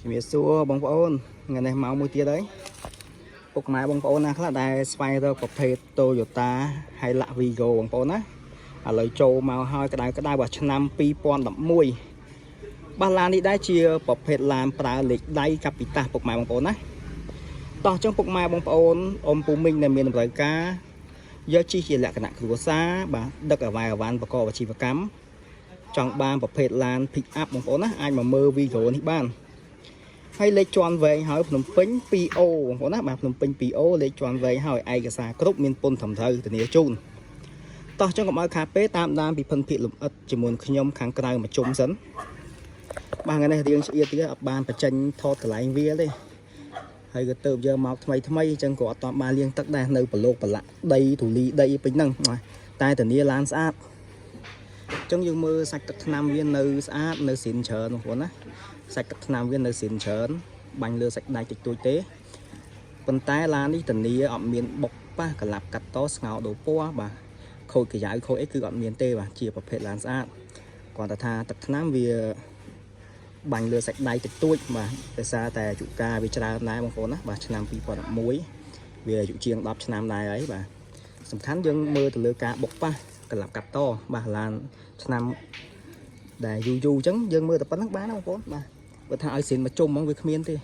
ជំរាបសួរបងប្អូនថ្ងៃនេះមកមួយទៀតហើយពុកម៉ែបងប្អូនណាខ្លះដែលស្វែងរកប្រភេទ Toyota Hilux Vigo បងប្អូនណាឥឡូវចូលមកហើយក្តៅក្តៅបាទឆ្នាំ2011បាទឡាននេះដែរជាប្រភេទឡានប្រើលេខដៃកាពីតាសពុកម៉ែបងប្អូនណាតោះអញ្ចឹងពុកម៉ែបងប្អូនអ៊ំពូមីងដែលមានតម្រូវការយកជិះជាលក្ខណៈគ្រួសារបាទដឹកអវ៉ៃអវ៉ាន់ប្រកបអាជីវកម្មចង់បានប្រភេទឡាន pick up បងប្អូនណាអាចមកមើល Vigo នេះបាន ហើយលេខជាន់វែងហើយភ្នំពេញ 2O បងប្អូនណាបាទភ្នំពេញ 2O លេខជាន់វែងហើយឯកសារគ្រប់មានពន្ធត្រឹមត្រូវធានាជូនតោះចង់កុំឲ្យខាតពេលតាមដានពីភិនភាគលំអិតជាមួយខ្ញុំខាងក្រៅមកជុំសិនបាទថ្ងៃនេះរៀងឆ្អៀតទៀតអត់បានបញ្ចេញថតកន្លែងវាទេហើយក៏ទៅយកមកថ្មីថ្មីអញ្ចឹងក៏អត់តបានលាងទឹកដែរនៅប្រឡូកប្រឡាក់ដីធូលីដីពេញហ្នឹងតែធានាឡានស្អាតអញ្ចឹងយើងមើលសាច់ទឹកថ្នាំវានៅស្អាតនៅស៊ីនច្រើនបងប្អូនណាសាច់ទឹកថ្នាំវានៅស៊ីនច្រើនបាញ់លើសាច់ដែកតិចតួចទេប៉ុន្តែឡាននេះធានាអត់មានបុកប៉ះកលាប់កាត់តស្ងោដូរពណ៌បាទខូចកាយ៉ៅខូចអីគឺអត់មានទេបាទជាប្រភេទឡានស្អាតគ្រាន់តែថាទឹកថ្នាំវាបាញ់លើសាច់ដែកតិចតួចបាទដោយសារតែអាយុកាលវាច្រើនដែរបងប្អូនណាបាទឆ្នាំ2011វាអាយុជាង10ឆ្នាំដែរហើយបាទសំខាន់យើងមើលទៅលើការបុកប៉ះកលាប់កាត់តបាទឡានឆ្នាំដែលយូរយូរអញ្ចឹងយើងមើលតែប៉ុណ្្នឹងបានណាបងប្អូនបាទបើថាឲ្យស៊ីនមកជុំហ្មងវាគ្មានទេ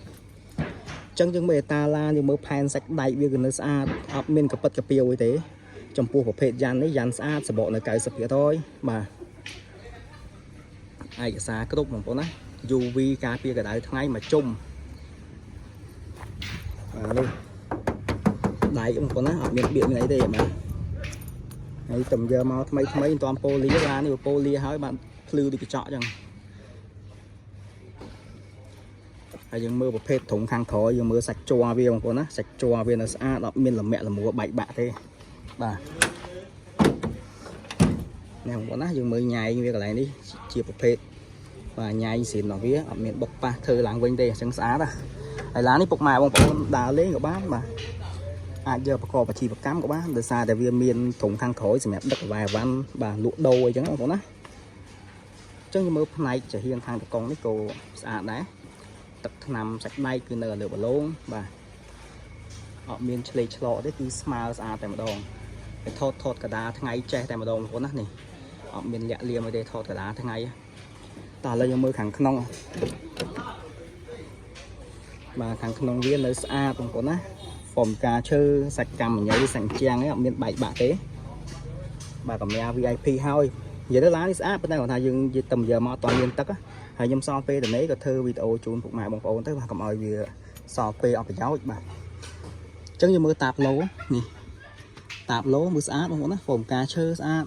អញ្ចឹងយើងមើលអេតាឡានយើងមើលផែនសាច់ដែកវាក៏នៅស្អាតអត់មានកពិតកពីវអីទេចំពោះប្រភេទយ៉ាន់នេះយ៉ាន់ស្អាតសបកនៅ90%បាទឯកសារគ្រប់បងប្អូនណា UV ការពារកម្ដៅថ្ងៃមកជុំបាទនេះដែកបងប្អូនណាអត់មានបៀកមានអីទេបាទហើយតំយកមកថ្មីថ្មីមិនតាន់ប៉ូលីឡាននេះប៉ូលីហើយបាទភ្លឺដូចកញ្ចក់អញ្ចឹងហើយយើងមើលប្រភេទធុងខាងក្រោយយើងមើលសាច់ជ័រវាបងប្អូនណាសាច់ជ័រវានៅស្អាតអត់មានលមាក់លមួបែកបាក់ទេបាទនេះបងប្អូនណាយើងមើលញ៉ែងវាកន្លែងនេះជាប្រភេទបាទញ៉ែងស៊ីនរបស់វាអត់មានបុកប៉ះធ្វើឡើងវិញទេអញ្ចឹងស្អាតណាហើយឡាននេះពុកម៉ែបងប្អូនដើរលេងក៏បានបាទអាចយកប្រកបអាជីវកម្មក៏បានដោយសារតែវាមានធុងខាងក្រោយសម្រាប់ដឹកអវ៉ែអវ៉ាន់បាទលក់ដូរអីចឹងបងប្អូនណាអញ្ចឹងយើងមើលផ្នែកចាហៀងខាងតកងនេះក៏ស្អាតដែរទឹកថ្នាំសាច់ដែកគឺនៅលើបឡូងបាទអត់មានឆ្លេកឆ្លកទេគឺស្មើស្អាតតែម្ដងไปថតថតកដាថ្ងៃចេះតែម្ដងបងប្អូនណានេះអត់មានលាក់លៀមអីទេថតកដាថ្ងៃតោះឥឡូវយើងមើលខាងក្នុងបាទខាងក្នុងវានៅស្អាតបងប្អូនណាហ្វមការឈើសាច់កម្មញ៉ៃសាច់ជាងឯងអត់មានបែកបាក់ទេបាទកាមេរ៉ា VIP ហើយនិយាយទៅឡាននេះស្អាតប៉ុន្តែគាត់ថាយើងនិយាយតែយកមកអត់ទាន់មានទឹកហើយខ្ញុំសល់ពេលតនេះក៏ធ្វើវីដេអូជូនពុកម៉ែបងប្អូនទៅបាទកុំឲ្យវាសល់ពេលអត់ប្រយោជន៍បាទអញ្ចឹងយើងមើលតាបឡូនេះតាបឡូមើលស្អាតបងប្អូនណាហ្វមការឈើស្អាត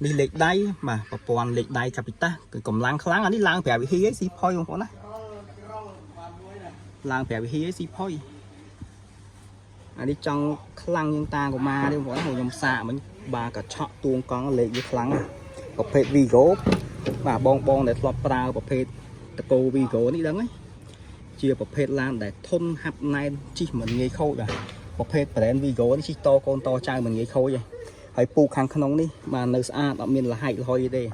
នេះលេខដៃបាទប្រព័ន្ធលេខដៃកាពីតាគឺកម្លាំងខ្លាំងអានេះឡើងប្រាវិហ៊ីឯងស៊ីផុយបងប្អូនណាឡើងប្រាវិហ៊ីឯងស៊ីផុយអានេះចង់ខ្លាំងជាងតាកុមារទេបងប្អូនខ្ញុំសាកមិញបាទកញ្ឆក់ទួងកង់លេខវាខ្លាំងណាស់ប្រភេទ Vigo បាទបងបងដែលធ្លាប់ប្រើប្រភេទតកោ Vigo នេះដឹងហើយជាប្រភេទឡានដែលធន់ហាប់ណែនជិះមិនងាយខូចបាទប្រភេទ brand Vigo នេះជិះតកូនតចៅមិនងាយខូចទេហើយពូកខាងក្នុងនេះបាទនៅស្អាតអត់មានលហែកលហុយទេ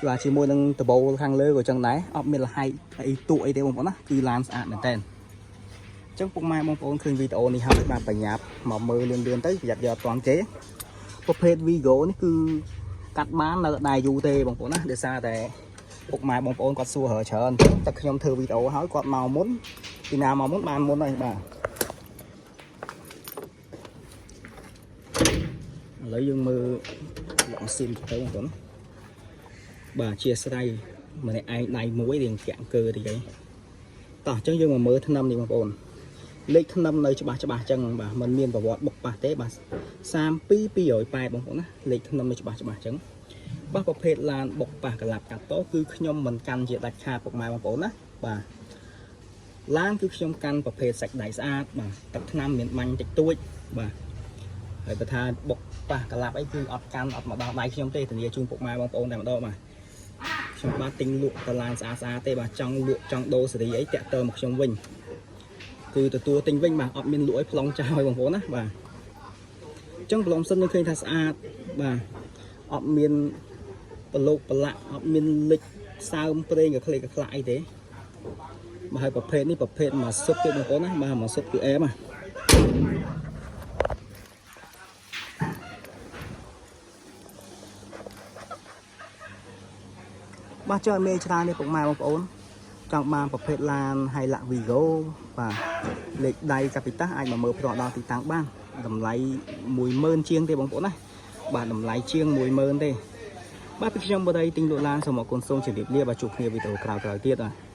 បាទជាមួយនឹងដបូលខាងលើក៏ចឹងដែរអត់មានលហែកអីទួអីទេបងប្អូនណាគឺឡានស្អាតមែនតើអញ្ចឹងពុកម៉ែបងប្អូនឃើញវីដេអូនេះហើយបាទបញ្ញាប់មកមើលលឿនលឿនទៅប្រយ័ត្នយកអត់ទាន់គេប្រភេទ Vigo នេះគឺកាត់បាននៅដែរយូរទេបងប្អូនណាដោយសារតែពុកម៉ែបងប្អូនគាត់សួររើច្រើនអញ្ចឹងតែខ្ញុំធ្វើវីដេអូហើយគាត់មកមុនពីណាមកមុនបានមុនហើយបាទឥឡូវយើងមើលលក់ម៉ាស៊ីនទៅបងប្អូនបាទជាស្រ័យម្នាក់ឯងដៃមួយរៀងកាក់អង្គើតិចអីតោះអញ្ចឹងយើងមកមើលថ្នាំនេះបងប្អូនលេខថ្នាំនៅច្បាស់ច្បាស់អញ្ចឹងបាទมันមានប្រវត្តិបុកប៉ះទេបាទ32280បងប្អូនណាលេខថ្នាំនៅច្បាស់ច្បាស់អញ្ចឹងបាទប្រភេទឡានបុកប៉ះកលាប់កាត់តគឺខ្ញុំមិនកាន់ជាដាច់ខាតពុកម៉ែបងប្អូនណាបាទឡានគឺខ្ញុំកាន់ប្រភេទសាច់ដៃស្អាតបាទទឹកថ្នាំមានបាញ់តិចតួចបាទហើយបើថាបុកប៉ះកលាប់អីគឺអត់កាន់អត់មកដល់ដៃខ្ញុំទេធានាជូនពុកម៉ែបងប្អូនតែម្ដងបាទខ្ញុំបាទទិញលក់តឡានស្អាតស្អាតទេបាទចង់លក់ចង់ដូរសេរីអីតាក់ទងមកខ្ញុំវិញគឺទទួលទិញវិញបាទអត់មានលក់ឲ្យប្លង់ចោលឲ្យបងប្អូនណាបាទអញ្ចឹងប្លង់សិនយើងឃើញថាស្អាតបាទអត់មានប្រឡូកប្រឡាក់អត់មានលិចសើមប្រេងកក្លេកកខ្លាក់អីទេ បាទហើយប្រភេទនេះប្រភេទមកសុបទៀតបងប្អូនណាបាទមកសុបគឺអែមណាបាទចុះមេច្រើននេះពុកម៉ែបងប្អូនចង់បានប្រភេទឡាន Hilux Vigo បាទលេខដៃកាពីតាអាចមកមើលផ្ទាល់ដល់ទីតាំងបានតម្លៃ10000ជាងទេបងប្អូនណាបាទតម្លៃជាង10000ទេបាទពីខ្ញុំបរិយទិញលក់ឡានសូមអរគុណសូមជម្រាបលាបាទជួបគ្នាវីដេអូក្រោយៗទៀតបាទ។